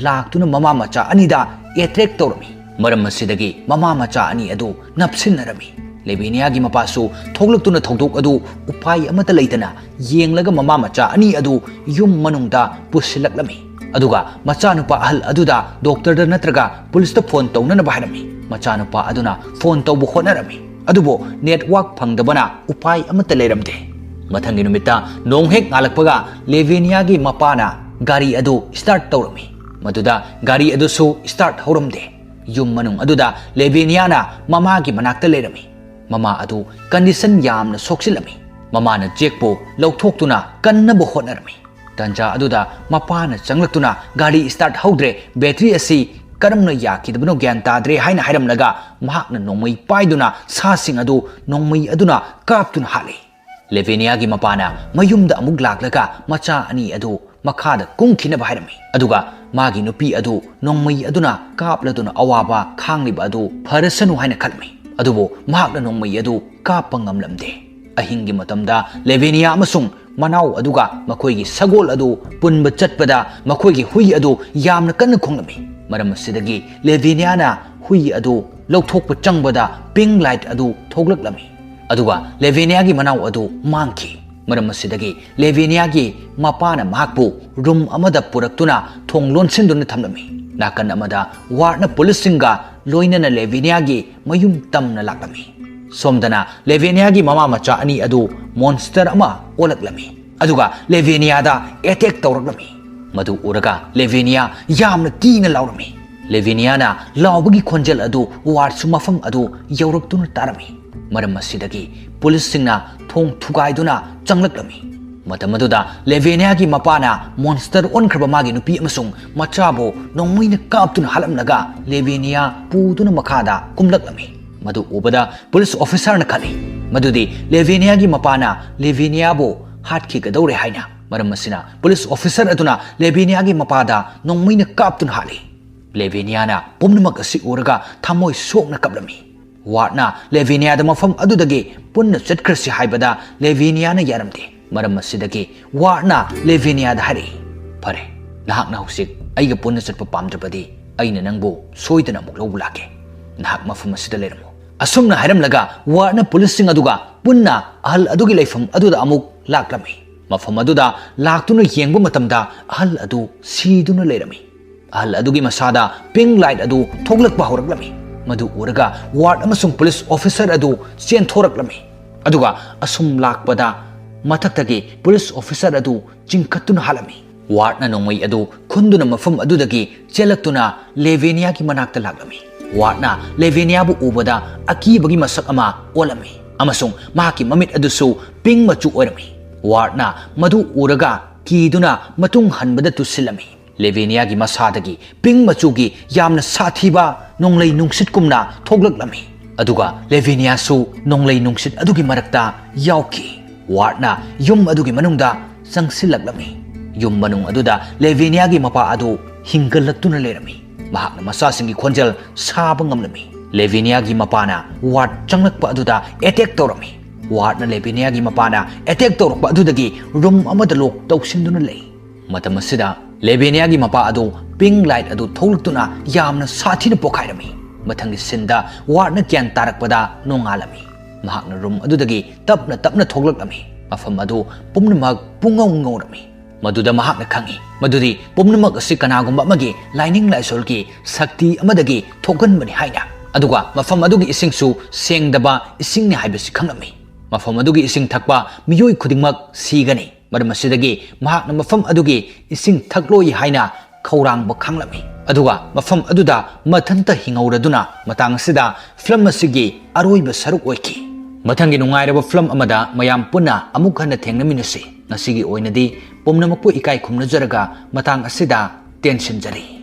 ꯂꯥꯛꯇꯨꯅ ꯃꯃꯥ ꯃꯆꯥ ꯑꯅꯤꯗ ꯑꯦꯇ꯭ꯔꯦꯛ ꯇꯧꯔꯝꯃꯤ꯫ ꯃꯔꯝ ꯑꯁꯤꯗꯒꯤ ꯃꯃꯥ ꯃꯆꯥ ꯑꯅꯤ ꯑꯗꯨ ꯅꯞꯁꯤꯟꯅꯔꯝꯃꯤ꯫ ꯂꯦꯕꯦꯅꯤꯌꯥꯒꯤ ꯃꯄꯥꯁꯨ ꯊꯣꯛꯂꯛꯇꯨꯅ ꯊꯧꯗꯣꯛ ꯑꯗꯨ ꯎꯄꯥꯏ ꯑꯃꯠꯇ ꯂꯩꯇꯅ ꯌꯦꯡꯂꯒ ꯃꯃꯥ ꯃꯆꯥ ꯑꯅꯤ ꯑꯗꯨ ꯌꯨꯝ ꯃꯅꯨꯡꯗ ꯄꯨꯁꯤꯜꯂꯛꯂꯝꯃꯤ꯫ ꯑꯗꯨꯒ ꯃꯆꯥꯅꯨꯄꯥ ꯑꯍꯜ ꯑꯗꯨꯗ ꯗꯣꯛꯇꯔꯗ ꯅꯠꯇ꯭ꯔꯒ ꯄꯨꯂꯤꯁꯇ ꯐꯣꯟ ꯇꯧꯅꯅꯕ ꯍꯥꯏꯔꯝꯃꯤ꯫ ꯃꯆꯥꯅꯨꯄꯥ ꯑꯗꯨꯅ ꯐꯣꯟ ꯇꯧꯕ ꯍꯣꯠꯅꯔꯝꯃꯤ, ꯑꯗꯨꯕꯨ ꯅꯦꯠꯋꯥꯛ ꯐꯪꯗꯕꯅ ꯎꯄꯥꯏ ꯑꯃꯠꯇ ꯂꯩꯔꯝꯗꯦ꯫ ꯃꯊꯪꯒꯤ ꯅꯨꯃꯤꯠꯇ ꯅꯣꯡ ꯍꯦꯛ ꯉꯥꯜꯂꯛꯄꯒ ꯂꯦꯕꯦꯅꯤꯌꯥꯒꯤ ꯃꯄꯥꯅ ꯒꯥꯔꯤ ꯑꯗꯨ ꯁ꯭ꯇꯥꯔꯠ ꯇꯧꯔꯝꯃꯤ꯫ ꯃꯗꯨꯗ ꯒꯥꯔꯤ ꯑꯗꯨꯁꯨ ꯁ꯭ꯇꯥꯔꯠ ꯍꯧꯔꯝꯗꯦ꯫ ꯌꯨꯝ ꯃꯅꯨꯡ ꯑꯗꯨꯗ ꯂꯦꯕꯦꯅꯤꯌꯥꯅ ꯃꯃꯥꯒꯤ ꯃꯅꯥꯛꯇ ꯂꯩꯔꯝꯃꯤ꯫ ꯃꯃꯥ ꯑꯗꯨ ꯀꯟꯗꯤꯁꯟ ꯌꯥꯝꯅ ꯁꯣꯛꯆꯤꯜꯂꯝꯃꯤ꯫ ꯃꯃꯥꯅ ꯖꯦꯛꯄꯨ ꯂꯧꯊꯣꯛꯇꯨꯅ ꯀꯟꯅꯕ ꯍꯣꯠꯅꯔꯝꯃꯤ꯫ ꯇꯥꯟꯖꯥ ꯑꯗꯨꯗ ꯃꯄꯥꯅ ꯆꯪꯂꯛꯇꯨꯅ ꯒꯥꯔꯤ ꯁ꯭ꯇꯥꯔꯠ ꯍꯧꯗ꯭ꯔꯦ, ꯕꯦꯇ꯭ꯔꯤ ꯑꯁꯤ ꯀꯔꯝꯅ ꯌꯥꯈꯤꯗꯕꯅꯣ ꯒ꯭ꯌꯥꯟ ꯇꯥꯗ꯭ꯔꯦ ꯍꯥꯏꯅ ꯍꯥꯏꯔꯝꯂꯒ ꯃꯍꯥꯛꯅ ꯅꯣꯡꯃꯩ ꯄꯥꯏꯗꯨꯅ ꯁꯥꯁꯤꯡ ꯑꯗꯨ ꯅꯣꯡꯃꯩ ꯑꯗꯨꯅ ꯀꯥꯞꯇꯨꯅ ꯍꯥꯠꯂꯤ꯫ ꯂꯦꯕꯦꯅꯤꯌꯥꯒꯤ ꯃꯄꯥꯅ ꯃꯌꯨꯝꯗ ꯑꯃꯨꯛ ꯂꯥꯛꯂꯒ ꯃꯆꯥ ꯑꯅꯤ ꯑꯗꯨ ꯃꯈꯥꯗ ꯀꯨꯝꯈꯤꯅꯕ ꯍꯥꯏꯔꯝꯃꯤ꯫ ꯑꯗꯨꯒ ꯃꯥꯒꯤ ꯅꯨꯄꯤ ꯑꯗꯨ ꯅꯣꯡꯃꯩ ꯑꯗꯨꯅ ꯀꯥꯞꯂꯗꯨꯅ ꯑꯋꯥꯕ ꯈꯥꯡꯂꯤꯕ ꯑꯗꯨ ꯐꯔꯁꯅꯨ ꯍꯥꯏꯅ ꯈꯜꯂꯝꯃꯤ꯫ ꯑꯗꯨꯕꯨ ꯃꯍꯥꯛꯅ ꯅꯣꯡꯃꯩ ꯑꯗꯨ ꯀꯥꯞꯄ ꯉꯝꯂꯝꯗꯦ꯫ ꯑꯍꯤꯡꯒꯤ ꯃꯇꯝꯗ ꯂꯦꯚꯦꯅꯤꯌꯥ ꯑꯃꯁꯨꯡ ꯃꯅꯥꯎ ꯑꯗꯨꯒ ꯃꯈꯣꯏꯒꯤ ꯁꯒꯣꯜ ꯑꯗꯨ ꯄꯨꯟꯕ ꯆꯠꯄꯗ ꯃꯈꯣꯏꯒꯤ ꯍꯨꯏ ꯑꯗꯨ ꯌꯥꯝꯅ ꯀꯟꯅ ꯈꯣꯡꯂꯝꯃꯤ꯫ ꯃꯔꯝ ꯑꯁꯤꯗꯒꯤ ꯂꯦꯚꯦꯅꯤꯌꯥꯅ ꯍꯨꯏ ꯑꯗꯨ ꯂꯧꯊꯣꯛꯄ ꯆꯪꯕꯗ pink light ꯑꯗꯨ ꯊꯣꯛꯂꯛꯂꯝꯃꯤ꯫ ꯑꯗꯨꯒ ꯂꯦꯚꯦꯅꯤꯌꯥꯒꯤ ꯃꯅꯥꯎ ꯑꯗꯨ ꯃꯥꯡꯈꯤ꯫ ꯃꯔꯝ ꯑꯁꯤꯗꯒꯤ ꯂꯦꯚꯦꯅꯤꯌꯥꯒꯤ ꯃꯄꯥꯅ ꯃꯍꯥꯛꯄꯨ ꯔꯨꯝ ꯑꯃꯗ ꯄꯨꯔꯛꯇꯨꯅ ꯊꯣꯡ ꯂꯣꯟꯁꯤꯟꯗꯨꯅ ꯊꯝꯂꯝꯃꯤ꯫ ꯅꯥꯀꯟ ꯑꯃꯗ ꯋꯥꯔꯗꯅ ꯄꯨꯂꯤꯁꯁꯤꯡꯒ ꯂꯣꯏꯅꯅ ꯂꯦꯚꯦꯅꯤꯌꯥꯒꯤ ꯃꯌꯨꯝ ꯇꯝꯅ ꯂꯥꯛꯂꯝꯃꯤ꯫ ꯁꯣꯝꯗꯅ ꯂꯦꯚꯦꯅꯤꯌꯥꯒꯤ ꯃꯃꯥ ꯃꯆꯥ ꯑꯅꯤ ꯑꯗꯨ ꯃꯣꯟꯁꯇꯔ ꯑꯃ ꯑꯣꯜꯂꯛꯂꯝꯃꯤ꯫ ꯑꯗꯨꯒ ꯂꯦꯚꯦꯅꯤꯌꯥꯗ ꯑꯦꯇꯦꯛ ꯇꯧꯔꯛꯂꯝꯃꯤ꯫ ꯃꯗꯨ ꯎꯔꯒ ꯂꯦꯚꯦꯅꯤꯌꯥ ꯌꯥꯝꯅ ꯀꯤꯅ ꯂꯥꯎꯔꯝꯃꯤ꯫ ꯂꯦꯚꯦꯅꯤꯌꯥꯅ ꯂꯥꯎꯕꯒꯤ ꯈꯣꯟꯖꯦꯜ ꯑꯗꯨ ꯋꯥꯔꯗꯁꯨ ꯃꯐꯝ ꯑꯗꯨ ꯌꯧꯔꯛꯇꯨꯅ ꯇꯥꯔꯝꯃꯤ꯫ ꯃꯔꯝ ꯑꯁꯤꯗꯒꯤ ꯄꯨꯂꯤꯁꯁꯤꯡꯅ ꯊꯣꯡ ꯊꯨꯒꯥꯏꯗꯨꯅ ꯆꯪꯂꯛꯂꯝꯃꯤ꯫ ꯃꯇꯝ ꯑꯗꯨꯗ ꯂꯦꯚꯦꯅꯤꯌꯥꯒꯤ ꯃꯄꯥꯅ ꯃꯣꯟꯁꯇꯔ ꯑꯣꯟꯈ꯭ꯔꯕ ꯃꯥꯒꯤ ꯅꯨꯄꯤ ꯑꯃꯁꯨꯡ ꯃꯆꯥꯕꯨ ꯅꯣꯡꯃꯩꯅ ꯀꯥꯞꯇꯨꯅ ꯍꯥꯠꯂꯝꯂꯒ ꯂꯦꯚꯦꯅꯤꯌꯥ ꯄꯨꯗꯨꯅ ꯃꯈꯥꯗ ꯀꯨꯝꯂꯛꯂꯝꯃꯤ꯫ ꯃꯗꯨ ꯎꯕꯗ ꯄꯨꯂꯤꯁ ꯑꯣꯐꯤꯁꯥꯔꯅ ꯈꯜꯂꯤ ꯃꯗꯨꯗꯤ ꯂꯦꯚꯦꯅꯤꯌꯥꯒꯤ ꯃꯄꯥꯅ ꯂꯦꯚꯦꯅꯤꯌꯥꯕꯨ ꯍꯥꯠꯈꯤꯒꯗꯧꯔꯦ ꯍꯥꯏꯅ꯫ ꯃꯔꯝ ꯑꯁꯤꯅ ꯄꯨꯂꯤꯁ ꯑꯣꯐꯤꯁꯥꯔ ꯑꯗꯨꯅ ꯂꯦꯚꯦꯅꯤꯌꯥꯒꯤ ꯃꯄꯥꯗ ꯅꯣꯡꯃꯩꯅ ꯀꯥꯞꯇꯨꯅ ꯍꯥꯠꯂꯤ꯫ ꯂꯦꯚꯦꯅꯤꯌꯥꯅ ꯄꯨꯝꯅꯃꯛ ꯑꯁꯤ ꯎꯔꯒ ꯊꯃꯣꯏ ꯁꯣꯛꯅ ꯀꯞꯂꯝꯃꯤ꯫ ꯋꯥꯔꯗꯅ ꯂꯦꯚꯦꯅꯤꯌꯥꯗ ꯃꯐꯝ ꯑꯗꯨꯗꯒꯤ ꯄꯨꯟꯅ ꯆꯠꯈ꯭ꯔꯁꯤ ꯍꯥꯏꯕꯗ ꯂꯦꯚꯦꯅꯤꯌꯥꯅ ꯌꯥꯔꯝꯗꯦ꯫ ꯃꯔꯝ ꯑꯁꯤꯗꯒꯤ ꯋꯥꯔꯗꯅ ꯂꯦꯚꯦꯅꯤꯌꯥꯗ ꯍꯥꯏꯔꯛꯏ, "ꯐꯔꯦ, ꯅꯍꯥꯛꯅ ꯍꯧꯖꯤꯛ ꯑꯩꯒ ꯄꯨꯟꯅ ꯆꯠꯄ ꯄꯥꯝꯗ꯭ꯔꯕꯗꯤ ꯑꯩꯅ ꯅꯪꯕꯨ ꯁꯣꯏꯗꯅ ꯑꯃꯨꯛ ꯂꯧꯕ ꯂꯥꯛꯀꯦ꯫ ꯅꯍꯥꯛ ꯃꯐꯝ ꯑꯁꯤꯗ ꯂꯩꯔꯝꯃꯨ꯫" ꯑꯁꯨꯝꯅ ꯍꯥꯏꯔꯝꯂꯒ ꯋꯥꯔꯗꯅ ꯄꯨꯂꯤꯁꯁꯤꯡ ꯑꯗꯨꯒ ꯄꯨꯟꯅ ꯑꯍꯜ ꯑꯗꯨꯒꯤ ꯂꯩꯐꯝ ꯑꯗꯨꯗ ꯑꯃꯨꯛ ꯂꯥꯛꯂꯝꯃꯤ꯫ ꯃꯐꯝ ꯑꯗꯨꯗ ꯂꯥꯛꯇꯨꯅ ꯌꯦꯡꯕ ꯃꯇꯝꯗ ꯑꯍꯜ ꯑꯗꯨ ꯁꯤꯗꯨꯅ ꯂꯩꯔꯝꯃꯤ꯫ ꯑꯍꯜ ꯑꯗꯨꯒꯤ ꯃꯁꯥꯗ pink light ꯑꯗꯨ ꯊꯣꯛꯂꯛꯄ ꯍꯧꯔꯛꯂꯝꯃꯤ꯫ ꯃꯗꯨ ꯎꯔꯒ ꯋꯥꯔꯗ ꯑꯃꯁꯨꯡ ꯄꯨꯂꯤꯁ ꯑꯣꯐꯤꯁꯥꯔ ꯑꯗꯨ ꯆꯦꯟꯊꯣꯔꯛꯂꯝꯃꯤ꯫ ꯑꯗꯨꯒ ꯑꯁꯨꯝ ꯂꯥꯛꯄꯗ ꯃꯊꯛꯇꯒꯤ ꯄꯨꯂꯤꯁ ꯑꯣꯐꯤꯁꯥꯔ ꯑꯗꯨ ꯆꯤꯡꯈꯠꯇꯨꯅ ꯍꯥꯠꯂꯝꯃꯤ꯫ ꯋꯥꯔꯗꯅ ꯅꯣꯡꯃꯩ ꯑꯗꯨ ꯈꯨꯟꯗꯨꯅ ꯃꯐꯝ ꯑꯗꯨꯗꯒꯤ ꯆꯦꯜꯂꯛꯇꯨꯅ ꯂꯦꯚꯦꯅꯤꯌꯥꯒꯤ ꯃꯅꯥꯛꯇ ꯂꯥꯛꯂꯝꯃꯤ꯫ ꯋꯥꯔꯗꯅ ꯂꯦꯚꯦꯅꯤꯌꯥꯕꯨ ꯎꯕꯗ ꯑꯀꯤꯕꯒꯤ ꯃꯁꯛ ꯑꯃ ꯑꯣꯜꯂꯝꯃꯤ ꯑꯃꯁꯨꯡ ꯃꯍꯥꯛꯀꯤ ꯃꯃꯤꯠ ꯑꯗꯨꯁꯨ pink ꯃꯆꯨ ꯑꯣꯏꯔꯝꯃꯤ꯫ ꯋꯥꯔꯗꯅ ꯃꯗꯨ ꯎꯔꯒ ꯀꯤꯗꯨꯅ ꯃꯇꯨꯡ ꯍꯟꯕꯗ ꯇꯨꯁꯤꯜꯂꯝꯃꯤ꯫ ꯂꯦꯚꯦꯅꯤꯌꯥꯒꯤ ꯃꯁꯥꯗꯒꯤ pink ꯃꯆꯨꯒꯤ ꯌꯥꯝꯅ ꯁꯥꯊꯤꯕ ꯅꯣꯡꯂꯩ ꯅꯨꯡꯁꯤꯠꯀꯨꯝꯅ ꯊꯣꯛꯂꯛꯂꯝꯃꯤ꯫ ꯑꯗꯨꯒ ꯂꯦꯚꯦꯅꯤꯌꯥꯁꯨ ꯅꯣꯡꯂꯩ ꯅꯨꯡꯁꯤꯠ ꯑꯗꯨꯒꯤ ꯃꯔꯛꯇ ꯌꯥꯎꯈꯤ꯫ ꯋꯥꯔꯗꯅ ꯌꯨꯝ ꯑꯗꯨꯒꯤ ꯃꯅꯨꯡꯗ ꯆꯪꯁꯤꯜꯂꯛꯂꯝꯃꯤ꯫ ꯌꯨꯝ ꯃꯅꯨꯡ ꯑꯗꯨꯗ ꯂꯦꯚꯤꯅꯤꯌꯥꯒꯤ ꯃꯄꯥ ꯑꯗꯨ ꯍꯤꯡꯒꯠꯂꯛꯇꯨꯅ ꯂꯩꯔꯝꯃꯤ꯫ ꯃꯍꯥꯛꯅ ꯃꯆꯥꯁꯤꯡꯒꯤ ꯈꯣꯟꯖꯦꯜ ꯁꯥꯕ ꯉꯝꯂꯝꯃꯤ꯫ ꯂꯦꯚꯤꯅꯤꯌꯥꯒꯤ ꯃꯄꯥꯅ ꯋꯥꯔꯗ ꯆꯪꯂꯛꯄ ꯑꯗꯨꯗ ꯑꯦꯇꯦꯛ ꯇꯧꯔꯝꯃꯤ꯫ ꯋꯥꯔꯗꯅ ꯂꯦꯚꯤꯅꯤꯌꯥꯒꯤ ꯃꯄꯥꯅ ꯑꯦꯇꯦꯛ ꯇꯧꯔꯛꯄ ꯑꯗꯨꯗꯒꯤ ꯔꯨꯝ ꯑꯃꯗ ꯂꯣꯛ ꯇꯧꯁꯤꯟꯗꯨꯅ ꯂꯩ꯫ ꯃꯇꯝ ꯑꯁꯤꯗ ꯂꯦꯚꯤꯅꯤꯌꯥꯒꯤ ꯃꯄꯥ ꯑꯗꯨ ꯄꯤꯡ ꯂꯥꯏꯠ ꯑꯗꯨ ꯊꯣꯛꯂꯛꯇꯨꯅ ꯌꯥꯝꯅ ꯁꯥꯊꯤꯅ ꯄꯣꯈꯥꯏꯔꯝꯃꯤ꯫ ꯃꯊꯪꯒꯤ ꯁꯤꯟꯗ ꯋꯥꯔꯗꯅ ꯒ꯭ꯌꯥꯟ ꯇꯥꯔꯛꯄꯗ ꯅꯣꯡꯉꯥꯜꯂꯝꯃꯤ꯫ ꯃꯍꯥꯛꯅ ꯔꯨꯝ ꯑꯗꯨꯗꯒꯤ ꯇꯞꯅ ꯇꯞꯅ ꯊꯣꯛꯂꯛꯂꯝꯃꯤ꯫ ꯃꯐꯝ ꯑꯗꯨ ꯄꯨꯝꯅꯃꯛ ꯄꯨꯡꯉꯧ ꯉꯧꯔꯝꯃꯤ꯫ ꯃꯗꯨꯗ ꯃꯍꯥꯛꯅ ꯈꯪꯏ ꯃꯗꯨꯗꯤ ꯄꯨꯝꯅꯃꯛ ꯑꯁꯤ ꯀꯅꯥꯒꯨꯝꯕ ꯑꯃꯒꯤ ꯂꯥꯏꯅꯤꯡ ꯂꯥꯏꯁꯣꯜꯒꯤ ꯁꯛꯇꯤ ꯑꯃꯗꯒꯤ ꯊꯣꯛꯍꯟꯕꯅꯤ ꯍꯥꯏꯅ꯫ ꯑꯗꯨꯒ ꯃꯐꯝ ꯑꯗꯨꯒꯤ ꯏꯁꯤꯡꯁꯨ ꯁꯦꯡꯗꯕ ꯏꯁꯤꯡꯅꯤ ꯍꯥꯏꯕꯁꯤ ꯈꯪꯂꯝꯃꯤ꯫ ꯃꯐꯝ ꯑꯗꯨꯒꯤ ꯏꯁꯤꯡ ꯊꯛꯄ ꯃꯤꯑꯣꯏ ꯈꯨꯗꯤꯡꯃꯛ ꯁꯤꯒꯅꯤ꯫ ꯃꯔꯝ ꯑꯁꯤꯗꯒꯤ ꯃꯍꯥꯛꯅ ꯃꯐꯝ ꯑꯗꯨꯒꯤ ꯏꯁꯤꯡ ꯊꯛꯂꯣꯏ ꯍꯥꯏꯅ ꯈꯧꯔꯥꯡꯕ ꯈꯥꯡꯂꯝꯃꯤ꯫ ꯑꯗꯨꯒ ꯃꯐꯝ ꯑꯗꯨꯗ ꯃꯊꯟꯇ ꯍꯤꯡꯍꯧꯔꯗꯨꯅ ꯃꯇꯥꯡ ꯑꯁꯤꯗ ꯐꯤꯂꯝ ꯑꯁꯤꯒꯤ ꯑꯔꯣꯏꯕ ꯁꯔꯨꯛ ꯑꯣꯏꯈꯤ꯫ ꯃꯊꯪꯒꯤ ꯅꯨꯡꯉꯥꯏꯔꯕ ꯐꯤꯂꯝ ꯑꯃꯗ ꯃꯌꯥꯝ ꯄꯨꯟꯅ ꯑꯃꯨꯛ ꯍꯟꯅ ꯊꯦꯡꯅꯃꯤꯟꯅꯁꯤ꯫ ꯉꯁꯤꯒꯤ ꯑꯣꯏꯅꯗꯤ ꯄꯨꯝꯅꯃꯛꯄꯨ ꯏꯀꯥꯏ ꯈꯨꯝꯅꯖꯔꯒ ꯃꯇꯥꯡ ꯑꯁꯤꯗ ꯇꯦꯟꯁꯤꯟꯖꯔꯤ꯫